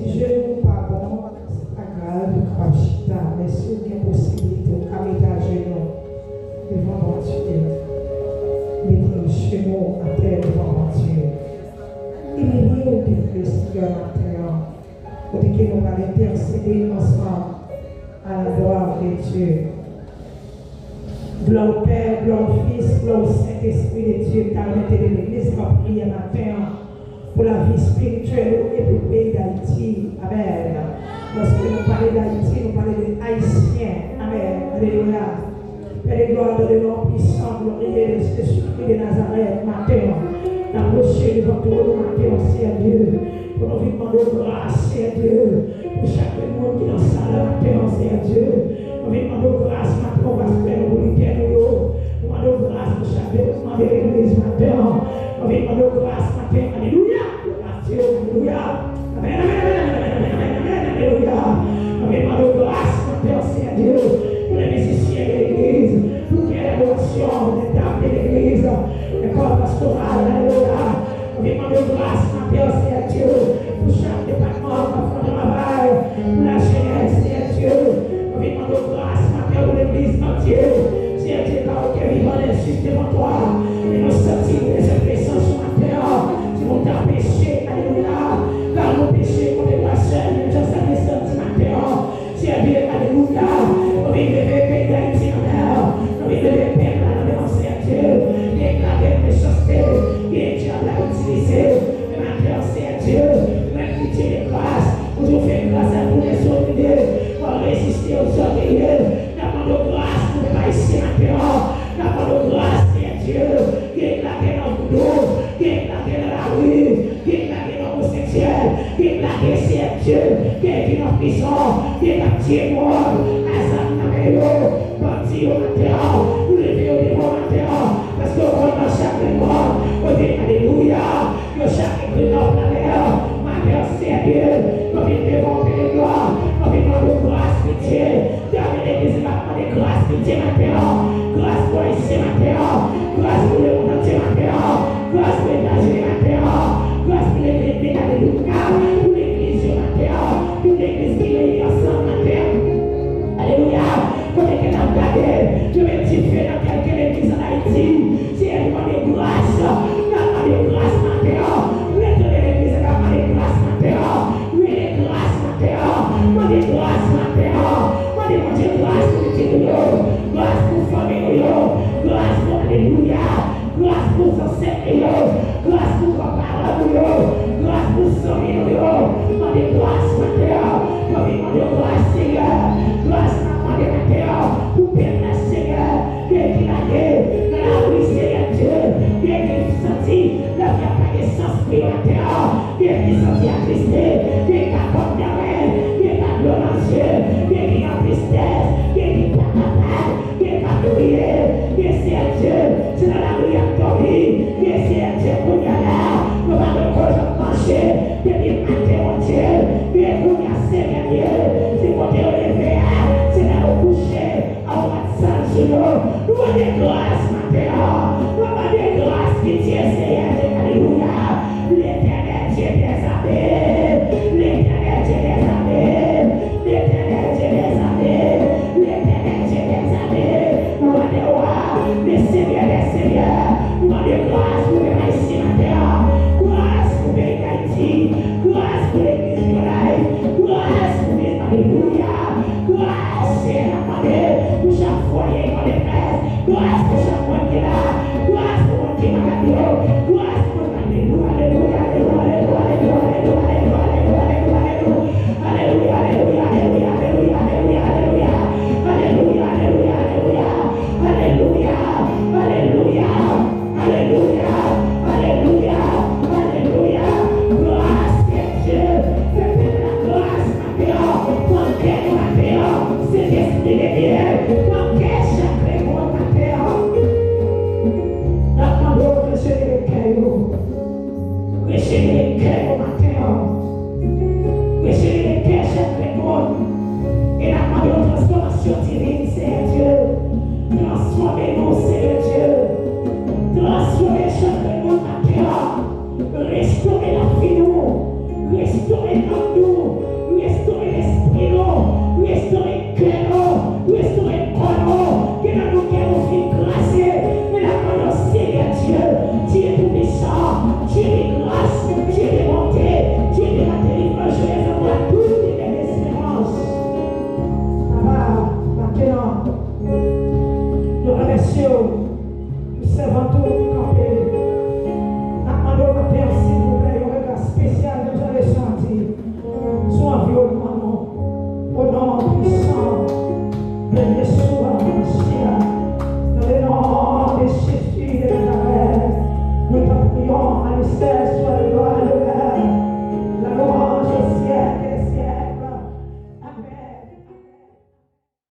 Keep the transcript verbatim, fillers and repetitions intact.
Jenou pa bon, se pa grav, ou kapab chita, men si w gen posiblite, ou ka mete ajenou devan Bondye. Mete jenou atè devan Bondye. Imilye w devan Lesenyè maten an. Kote ke nou pral entèsede ansanm à la gloire de Dieu. Glwa o Pè, glwa o Fis, glwa o Sentespri de Dye. M ta renmen te de legliz k ap priye maten an pou lavi espirityèl ou e pou peyi Dayiti. Amèn. Lòske nou pale Dayiti, nou pale de Ayisyen. Amèn. Alelouya. Père de gloire, dans le nom puissant, glorieux de Jésus-Christ de Nazareth, maten an, n apwoche devan twòn ou maten an, Seyè Dye, pou nou vin mande w gras, Seyè Dye, pou chak moun ki nan sal la maten an, Seyè Dye. Nou vin mande w gras maten an, pastè nou, pou lidè nou yo. Nou mande w gras pou chak devlopman de legliz maten an. Nou vin mande w gras maten an, alelouya. Alelouya. Amèn, amèn, amèn, amèn, amèn, amèn, amèn, amèn, alelouya. Ann mande gras maten an, Seyè Dye, pou lè mizisyen de legliz, pou kè adorasyon, lè dam de legliz, lè kò pastoral, alelouya. Ann mande gras maten an, Seyè Dye, pou chak depatman k ap fè travay, pou lajenès, Seyè Dye. Ann mande gras maten an, pou legliz antye. Seyè Dye, ka ou ke vivan lè jis devan twa. E nou santi nou bezwen prezans ou maten an. Si nou ta peche, alelouya, ka nou peche kont ou sèl, menm jan sa desann ti maten an. Seyè Dye, alelouya, nou vin leve peyi Dayiti nan men w. Nou vin leve pèp la nan men w, Seyè Dye. Deklare mechanste, ke dyab la itilize. Men maten an, Seyè Dye, mwen ki Dye de gras, ou di w fè gras a tou lèzòm, ou reziste aux orgueilleux. N ap mande w gras pou pèp ayisyen maten an. N ap mande w gras, Seyè Dye. Gen k lage nan voudou, gen k lage nan lari, gen k lage nan omoseksyèl, gen k lage, Seyè Dye, gen ki nan prizon, gen k ap tiye moun, a zam nan men yo, bandi yo maten an, nou leve yo devan w maten an, paske w konn nan chak moun, kote, alelouya, yo chak ekri nan planè, maten an, Seyè Dye, nou vin devan w, Pè de glwa, nou vin mande w gras, pitye, Dènye legliz la k ap mande gras pou Dye maten an, gras pou Ayisyen maten an, gras pou lemonn antye maten an, gras pou Etazini maten an, gras pou legliz, alelouya, pou legliz yo maten an, pou legliz ki reyini ansanm maten an. Alelouya! Kote ke n ap gade, yo met dife nan kèlke legliz ann Ayiti. Seyè, nou mande gras, n ap mande gras maten an. Rete nan legliz la, n ap mande gras maten an. Rele gras maten an. Mande gras maten an. Mande Bondye gras pou pitit ou yo. Gras pou fanmi nou yo. Gras pou, alelouya. Gras pou zansèt nou yo. Gras pou granparan nou yo. Gras pou zanmi nou yo. Mande gras maten an. Mande, mande gras, Seyè. Gras n ap mande maten an pou pèp la, Seyè. Gen ki lage nan lari, Seyè Dye. Gen ki santi lavi a pa gen sans pou yo atè a. Gen ki santi atriste. Gen ki ka kòm dèmen. Gen ki ka dlo nan zye. Gen ki nan tristès. Gen ki pa kapab. Gen ki ap kriye. Gen, Seyè Dye, se nan lari y ap dòmi. Gen, Seyè Dye, kounye a la, yo pa gen kòb y ap manje. Depi maten, Bondye, gen kounye a, Seyè Dye, se kote yo leve a, se la yo kouche. Aw rat sal sou yo. Nou mande gras maten an. Nou mande gras, pitye, Seyè. Alelouya. Letènèl Dye dèzame. Letènèl Dye dèzame. Letènèl Dye dèzame. Letènèl Dye dèzame. Nou mande w a, le Senyè dè senyè. Nou mande gras pou pèp ayisyen atè a. Gras pou peyi Dayiti. Gras pou legliz New Life. Gras pou, alelouya. Gras, Seyè, n ap mande pou chak fwaye ki an detrès. Gras pou chak moun